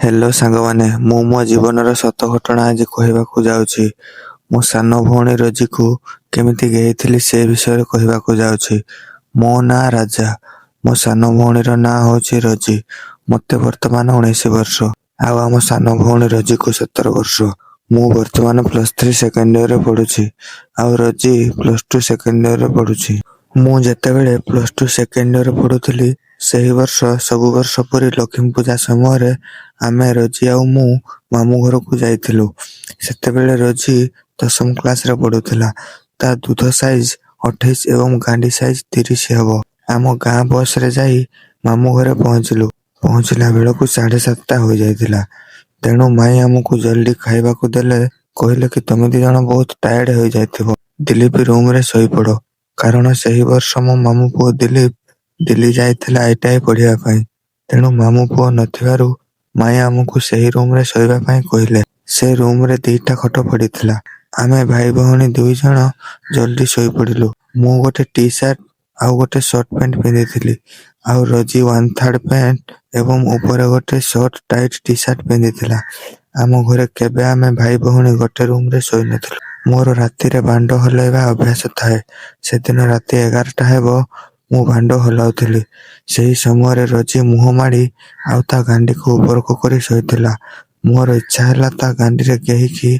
Hello ସାଙ୍ଗମାନେ, ମୁଁ ମୋ ଜୀବନର ସତ ଘଟଣା ଆଜି କହିବାକୁ ଯାଉଛି। ମୋ ସାନ ଭଉଣୀ ରୋଜିକୁ କେମିତି ଗେହିଥିଲି ସେ ବିଷୟରେ କହିବାକୁ ଯାଉଛି। ମୋ ନାଁ ରାଜା। ମୋ ସାନ ଭଉଣୀର ନାଁ ହେଉଛି ରୋଜି। ମୋତେ ବର୍ତ୍ତମାନ 19 ବର୍ଷ ଆଉ ଆମ ସାନ ଭଉଣୀ ରୋଜିକୁ 17 ବର୍ଷ। ମୁଁ ବର୍ତ୍ତମାନ +3 ସେକେଣ୍ଡ ଇୟରରେ ପଢୁଛି ଆଉ ରୋଜି +2 ସେକେଣ୍ଡ ଇୟରରେ ପଢୁଛି। ମୁଁ ଯେତେବେଳେ +2 ସେକେଣ୍ଡ ଇୟରରେ ପଢୁଥିଲି, ସେହି ବର୍ଷ ସବୁ ବର୍ଷ ପରି ଲକ୍ଷ୍ମୀ ପୂଜା ସମୟରେ ଆମେ ରୋଜି ଆଉ ମୁଁ ମାମୁଁ ଘରକୁ ଯାଇଥିଲୁ। ସେତେବେଳେ ରୋଜି 10ମ କ୍ଲାସରେ ପଢୁଥିଲା। ତା ଦୁଧ ସାଇଜ 28 ଏବଂ ଗାଣ୍ଡି ସାଇଜ 30 ହେବ। ଆମ ଗାଁ ବସରେ ଯାଇ ମାମୁଁ ଘରେ ପହଞ୍ଚିଲୁ। ପହଞ୍ଚିଲା ବେଳକୁ 7:30 ହୋଇଯାଇଥିଲା। ତେଣୁ ମାଇଁ ଆମକୁ ଜଲଦି ଖାଇବାକୁ ଦେଲେ, କହିଲେ କି ତମେ ଦିଜଣ ବହୁତ ଟାୟାର୍ଡ ହୋଇଯାଇଥିବ, ଦିଲ୍ଲୀପ ରୁମରେ ଶୋଇପଡ। କାରଣ ସେହି ବର୍ଷ ମୋ ମାମୁଁ ପୁଅ ଦିଲ୍ଲୀପ ଦିଲ୍ଲୀ ଯାଇଥିଲା ଆଇଟିଆଇ ପଢିବା ପାଇଁ। ତେଣୁ ମାମୁଁ ପୁଅ ନଥିବାରୁ ମାଇଁ ଆମକୁ ସେହି ରୁମରେ ଶୋଇବା ପାଇଁ କହିଲେ। ସେ ରୁମରେ ଦିଟା ଖଟ ପଡିଥିଲା। ଆମେ ଭାଇ ଭଉଣୀ ଦୁଇଜଣ ଜଲଦି ଶୋଇପଡିଲୁ। ମୁଁ ଗୋଟେ ଟି ସାର୍ଟ ଆଉ ଗୋଟେ ସର୍ଟ ପ୍ୟାଣ୍ଟ ପିନ୍ଧିଥିଲି ଆଉ ରୋଜି ୱାନ ଥାର୍ଡ ପ୍ୟାଣ୍ଟ ଏବଂ ଉପରେ ଗୋଟେ ସର୍ଟ ଟାଇଟ ଟି ସାର୍ଟ ପିନ୍ଧିଥିଲା। ଆମ ଘରେ କେବେ ଆମେ ଭାଇ ଭଉଣୀ ଗୋଟେ ରୁମରେ ଶୋଇନଥିଲୁ। ମୋର ରାତିରେ ବାଣ୍ଡ ହଲେଇବା ଅଭ୍ୟାସ ଥାଏ। ସେଦିନ ରାତି 11ଟା ହେବ ମୁଁ ବାଣ୍ଡ ହଲାଉଥିଲି। ସେହି ସମୟରେ ରୋଜି ମୁହଁ ମାଡ଼ି ଆଉ ତା ଗାଣ୍ଡିକୁ ଉପରକୁ କରି ଶୋଇଥିଲା। ମୋର ଇଚ୍ଛା ହେଲା ତା ଗାଣ୍ଡିରେ ଗେହିକି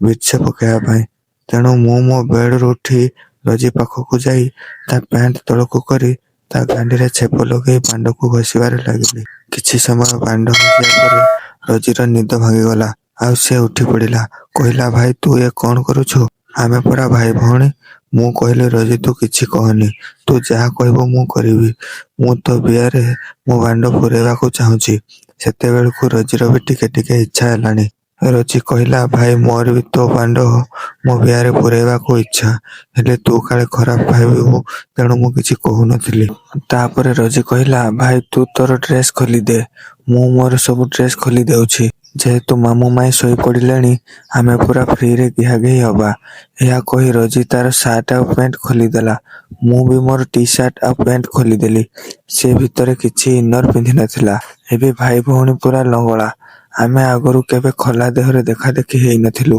ବୀର୍ଯ୍ୟ ପକାଇବା ପାଇଁ। ତେଣୁ ମୁଁ ମୋ ବେଡରୁ ଉଠି ରୋଜି ପାଖକୁ ଯାଇ ତା ପ୍ୟାଣ୍ଟ ତଳକୁ କରି ତା ଗାଣ୍ଡିରେ ଛେପ ଲଗେଇ ବାଣ୍ଡକୁ ଘଷିବାରେ ଲାଗିଲି। କିଛି ସମୟ ବାଣ୍ଡ ଘଷିବା ପରେ ରୋଜିର ନିଦ ଭାଙ୍ଗିଗଲା ଆଉ ସେ ଉଠିପଡିଲା। କହିଲା, ଭାଇ, ତୁ ଏ କଣ କରୁଛୁ? ଆମେ ପରା ଭାଇ ଭଉଣୀ। ମୁଁ କହିଲି, ରୋଜି, ତୁ କିଛି କହନି, ତୁ ଯାହା କହିବୁ ମୁଁ କରିବି। ମୁଁ ତୋ ବିଆରେ ମୋ ବାଣ୍ଡ ପୁରେଇବାକୁ ଚାହୁଁଛି। ସେତେବେଳକୁ ରୋଜିର ବି ଟିକେ ଟିକେ ଇଚ୍ଛା ହେଲାଣି। ରୋଜି କହିଲା, ଭାଇ, ମୋର ବି ତୋ ବାଣ୍ଡ ମୋ ବିଆରେ ପୁରେଇବାକୁ ଇଚ୍ଛା, ହେଲେ ତୁ କାଳେ ଖରାପ ଭାବିବୁ, ତେଣୁ ମୁଁ କିଛି କହୁନଥିଲି। ତାପରେ ରୋଜି କହିଲା, ଭାଇ, ତୁ ତୋର ଡ୍ରେସ ଖୋଲିଦେ, ମୁଁ ମୋର ସବୁ ଡ୍ରେସ ଖୋଲି ଦେଉଛି। ଯେହେତୁ ମାମୁଁ ମାଇଁ ଶୋଇପଡିଲେଣି, ଆମେ ପୁରା ଫ୍ରିରେ ଗିହାଗେହି ହବା। ଏହା କହି ରୋଜି ତାର ସାର୍ଟ ଆଉ ପ୍ୟାଣ୍ଟ ଖୋଲିଦେଲା। ମୁଁ ବି ମୋର ଟି ସାର୍ଟ ଆଉ ପ୍ୟାଣ୍ଟ ଖୋଲିଦେଲି। ସେ ଭିତରେ କିଛି ଇନର ପିନ୍ଧିନଥିଲା। ଏବେ ଭାଇ ଭଉଣୀ ପୁରା ଲଙ୍ଗଳା। ଆମେ ଆଗରୁ କେବେ ଖୋଲା ଦେହରେ ଦେଖାଦେଖି ହେଇନଥିଲୁ।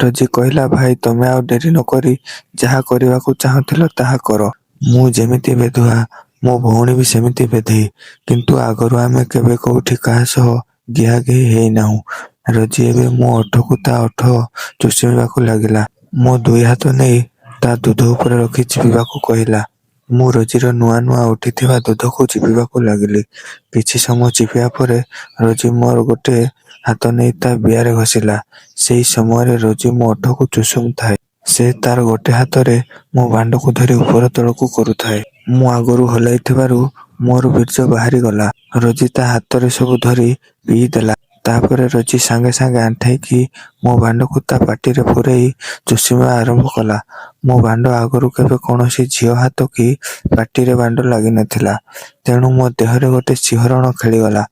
ରୋଜି କହିଲା, ଭାଇ, ତମେ ଆଉ ଡେରି ନକରି ଯାହା କରିବାକୁ ଚାହୁଁଥିଲ ତାହା କର। ମୁଁ ଯେମିତି ବେଧୁଆ, ମୋ ଭଉଣୀ ବି ସେମିତି ବେଧେଇ। କିନ୍ତୁ ଆଗରୁ ଆମେ କେବେ କୋଉଠି କାହା ସହ ଗିହାଗେହି ହେଇନାହୁଁ। ରୋଜି ଏବେ ମୋ ଓଠକୁ ତା ଓଠ ଚୁଷୁମିବାକୁ ଲାଗିଲା। ମୋ ଦୁଇ ହାତ ନେଇ ତା ଦୁଧ ଉପରେ ରଖି ଚିପିବାକୁ କହିଲା। ମୁଁ ରୋଜିର ନୂଆ ନୂଆ ଉଠିଥିବା ଦୁଧକୁ ଚିପିବାକୁ ଲାଗିଲି। କିଛି ସମୟ ଚିପିବା ପରେ ରୋଜି ମୋର ଗୋଟେ ହାତ ନେଇ ତା ବିଆରେ ଘଷିଲା। ସେହି ସମୟରେ ରୋଜି ମୋ ଓଠକୁ ଚୁଷୁମୁଥାଏ। ସେ ତାର ଗୋଟେ ହାତରେ ମୋ ବାଣ୍ଡକୁ ଧରି ଉପର ତଳକୁ କରୁଥାଏ। ମୁଁ ଆଗରୁ ହଲେଇଥିବାରୁ ମୋର ବୀର୍ଯ୍ୟ ବାହାରିଗଲା। ରୋଜି ତା ହାତରେ ସବୁ ଧରି ପିଇଦେଲା। ତାପରେ ରୋଜି ସାଙ୍ଗେ ସାଙ୍ଗେ ଆଣ୍ଠେଇକି ମୋ ବାଣ୍ଡକୁ ତା ପାଟିରେ ପୁରେଇ ଚୁଷୁମିବା ଆରମ୍ଭ କଲା। ମୋ ବାଣ୍ଡ ଆଗରୁ କେବେ କୌଣସି ଝିଅ ହାତ କି ପାଟିରେ ବାଣ୍ଡ ଲାଗିନଥିଲା। ତେଣୁ ମୋ ଦେହରେ ଗୋଟେ ଶିହରଣ ଖେଳିଗଲା।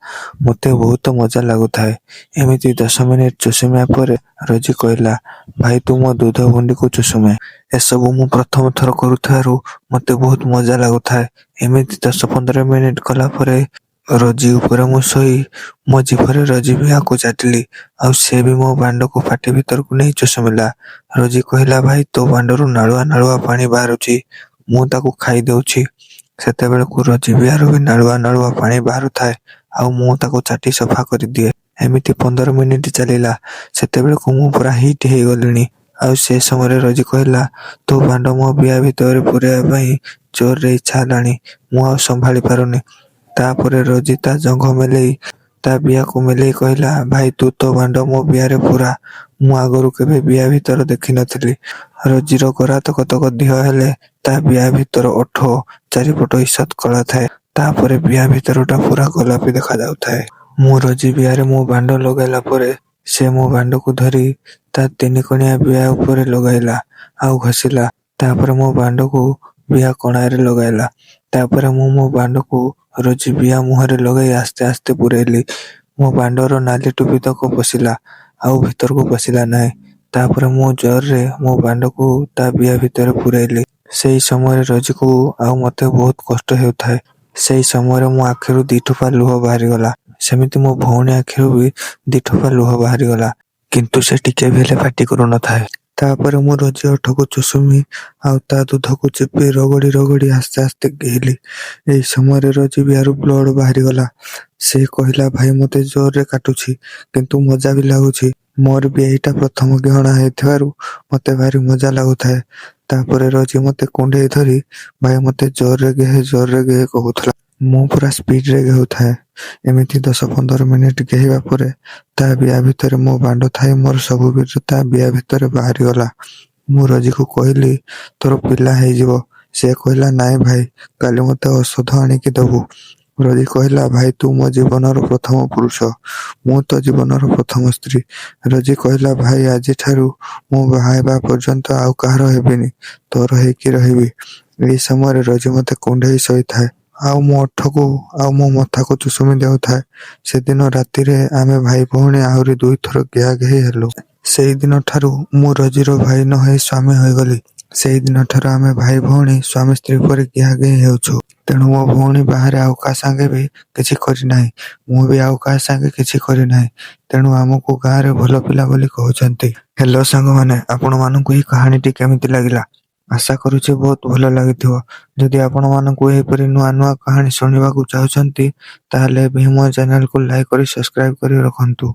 ମୋତେ ବହୁତ ମଜା ଲାଗୁଥାଏ। ଏମିତି 10 ମିନିଟ ଚୁଷୁମିବା ପରେ ରୋଜି କହିଲା, ଭାଇ, ତୁ ମୋ ଦୁଧ ଭୁଣ୍ଡିକୁ ଚୁଷୁମେ। ଏସବୁ ମୁଁ ପ୍ରଥମ ଥର କରୁଥିବାରୁ ମୋତେ ବହୁତ ମଜା ଲାଗୁଥାଏ। ଏମିତି 10-15 ମିନିଟ କଲା ପରେ ରୋଜି ଉପରେ ମୁଁ ଶୋଇ ମୋ ଜିଭରେ ରୋଜି ବିଆକୁ ଚାଟିଲି ଆଉ ସେ ବି ମୋ ବାଣ୍ଡକୁ ପାଟି ଭିତରକୁ ନେଇ ଚୁଷୁମିଲା। ରୋଜି କହିଲା, ଭାଇ, ତୋ ବାଣ୍ଡରୁ ନାଳୁଆ ନାଳୁଆ ପାଣି ବାହାରୁଛି, ମୁଁ ତାକୁ ଖାଇଦେଉଛି। ସେତେବେଳକୁ ରୋଜି ବିଆରୁ ବି ନାଳୁଆ ନାଳୁଆ ପାଣି ବାହାରୁଥାଏ ଆଉ ମୁଁ ତାକୁ ଚାଟି ସଫା କରିଦିଏ। ଏମିତି 15 ମିନିଟ ଚାଲିଲା। ସେତେବେଳକୁ ମୁଁ ପୁରା ହିଟ ହେଇଗଲିଣି ଆଉ ସେ ସମୟରେ ରୋଜି କହିଲା, ତୋ ବାଣ୍ଡ ମୋ ବିଆ ଭିତରେ ପୁରେଇବା ପାଇଁ ଜୋରରେ ଇଚ୍ଛା ହେଲାଣି, ମୁଁ ଆଉ ସମ୍ଭାଳି ପାରୁନି। ତାପରେ ରୋଜି ତା ଜଙ୍ଘ ମେଲେଇ ତା ବିଆକୁ ମେଲେଇ କହିଲା, ଭାଇ, ତୁ ତୋ ବାଣ୍ଡ ମୋ ବିଆରେ ପୁରା। ମୁଁ ଆଗରୁ କେବେ ବିଆ ଭିତର ଦେଖିନଥିଲି। ରୋଜିର ଗୋରା ତକ ତକ ଦିହ, ହେଲେ ତା ବିଆ ଭିତର ଓଠ ଚାରିପଟ ଈଷତ କଳା ଥାଏ। ତାପରେ ବିଆ ଭିତରଟା ପୁରା ଗୋଲାପୀ ଦେଖାଯାଉଥାଏ। ମୁଁ ରୋଜି ବିଆରେ ମୋ ବାଣ୍ଡ ଲଗାଇଲା ପରେ ସେ ମୋ ବାଣ୍ଡକୁ ଧରି ତା ତିନିକଣିଆ ବିଆ ଉପରେ ଲଗାଇଲା ଆଉ ଘଷିଲା। ତାପରେ ମୋ ବାଣ୍ଡକୁ ବିଆ କଣାରେ ଲଗାଇଲା। ତାପରେ ମୁଁ ମୋ ବାଣ୍ଡକୁ ରୋଜି ବିଆ ମୁହଁରେ ଲଗାଇ ଆସ୍ତେ ଆସ୍ତେ ପୁରେଇଲି। ମୋ ବାଣ୍ଡର ନାଲି ଟୋପି ତକ ପଶିଲା, ଆଉ ଭିତରକୁ ପଶିଲା ନାହିଁ। ତାପରେ ମୁଁ ଜୋରରେ ମୋ ବାଣ୍ଡକୁ ତା ବିଆ ଭିତରେ ପୁରେଇଲି। ସେହି ସମୟରେ ରୋଜିକୁ ଆଉ ମୋତେ ବହୁତ କଷ୍ଟ ହେଉଥାଏ। ସେହି ସମୟରେ ମୋ ଆଖିରୁ ଦିଠୋପା ଲୁହ ବାହାରିଗଲା। ସେମିତି ମୋ ଭଉଣୀ ଆଖିରୁ ବି 2 ଠୋପା ଲୁହ ବାହାରିଗଲା। କିନ୍ତୁ ସେ ଟିକେ ବି ହେଲେ ପାଟି କରୁନଥାଏ। ତାପରେ ମୁଁ ରୋଜି ଓଠକୁ ଚୁଷୁମି ଆଉ ତା ଦୁଧକୁ ଚିପି ରଗଡ଼ି ରଗଡ଼ି ଆସ୍ତେ ଆସ୍ତେ ଗେହିଲି। ଏହି ସମୟରେ ରୋଜି ବିଆରୁ ବ୍ଲଡ ବାହାରିଗଲା। ସେ କହିଲା, ଭାଇ, ମୋତେ ଜୋରରେ କାଟୁଛି, କିନ୍ତୁ ମଜା ବି ଲାଗୁଛି। ମୋର ବି ଏଇଟା ପ୍ରଥମ ଗେହଣା ହେଇଥିବାରୁ ମୋତେ ଭାରି ମଜା ଲାଗୁଥାଏ। ତାପରେ ରୋଜି ମୋତେ କୁଣ୍ଢେଇ ଧରି ଭାଇ, ମୋତେ ଜୋରରେ ଗେହେ, ଜୋରରେ ଗେହେ କହୁଥିଲା। ମୁଁ ପୁରା ସ୍ପିଡରେ ଗେହୁଥାଏ। ଏମିତି 10-15 ମିନିଟ ଗେହିବା ପରେ ତା ବିଆ ଭିତରେ ମୋ ବାଣ୍ଡ ଥାଇ ମୋର ସବୁ ବୀର୍ଯ୍ୟ ତା ବିଆ ଭିତରେ ବାହାରିଗଲା। ମୁଁ ରୋଜିକୁ କହିଲି, ତୋର ପିଲା ହେଇଯିବ। ସେ କହିଲା, ନାଇଁ ଭାଇ, କାଲି ମୋତେ ଔଷଧ ଆଣିକି ଦବୁ। ରୋଜି କହିଲା, ଭାଇ, ତୁ ମୋ ଜୀବନର ପ୍ରଥମ ପୁରୁଷ, ମୁଁ ତୋ ଜୀବନର ପ୍ରଥମ ସ୍ତ୍ରୀ। ରୋଜି କହିଲା, ଭାଇ, ଆଜିଠାରୁ ମୁଁ ବାହା ହେବା ପର୍ଯ୍ୟନ୍ତ ଆଉ କାହାର ହେବିନି, ତୋର ହେଇକି ରହିବି। ଏହି ସମୟରେ ରୋଜି ମୋତେ କୁଣ୍ଢେଇ ଶୋଇଥାଏ ଆଉ ମୋ ଓଠକୁ ଆଉ ମୋ ମଥାକୁ ଚୁଷୁମି ଦେଉଥାଏ। ସେଦିନ ରାତିରେ ଆମେ ଭାଇ ଭଉଣୀ ଆହୁରି ଦୁଇଥର ଗେହାଗେହି ହେଲୁ। ସେଇଦିନଠାରୁ ମୁଁ ରୋଜିର ଭାଇ ନ ହେଇ ସ୍ୱାମୀ ହୋଇଗଲି। ସେଇଦିନଠାରୁ ଆମେ ଭାଇ ଭଉଣୀ ସ୍ୱାମୀ ସ୍ତ୍ରୀ ପରି ଗେହାଗେହି ହେଉଛୁ। ତେଣୁ ମୋ ଭଉଣୀ ବାହାରେ ଆଉ କାହା ସାଙ୍ଗେ ବି କିଛି କରିନାହିଁ, ମୁଁ ବି ଆଉ କାହା ସାଙ୍ଗେ କିଛି କରିନାହିଁ। ତେଣୁ ଆମକୁ ଗାଁରେ ଭଲ ପିଲା ବୋଲି କହୁଛନ୍ତି। ହ୍ୟାଲୋ ସାଙ୍ଗମାନେ, ଆପଣମାନଙ୍କୁ ଏହି କାହାଣୀଟି କେମିତି ଲାଗିଲା? ଆଶା କରୁଛି ବହୁତ ଭଲ ଲାଗିଥିବ। ଯଦି ଆପଣମାନଙ୍କୁ ଏହିପରି ନୂଆ ନୂଆ କାହାଣୀ ଶୁଣିବାକୁ ଚାହୁଁଛନ୍ତି, ତାହେଲେ ଏବେ ହିଁ ମୋ ଚ୍ୟାନେଲକୁ ଲାଇକ୍ କରି ସବସ୍କ୍ରାଇବ୍ କରି ରଖନ୍ତୁ।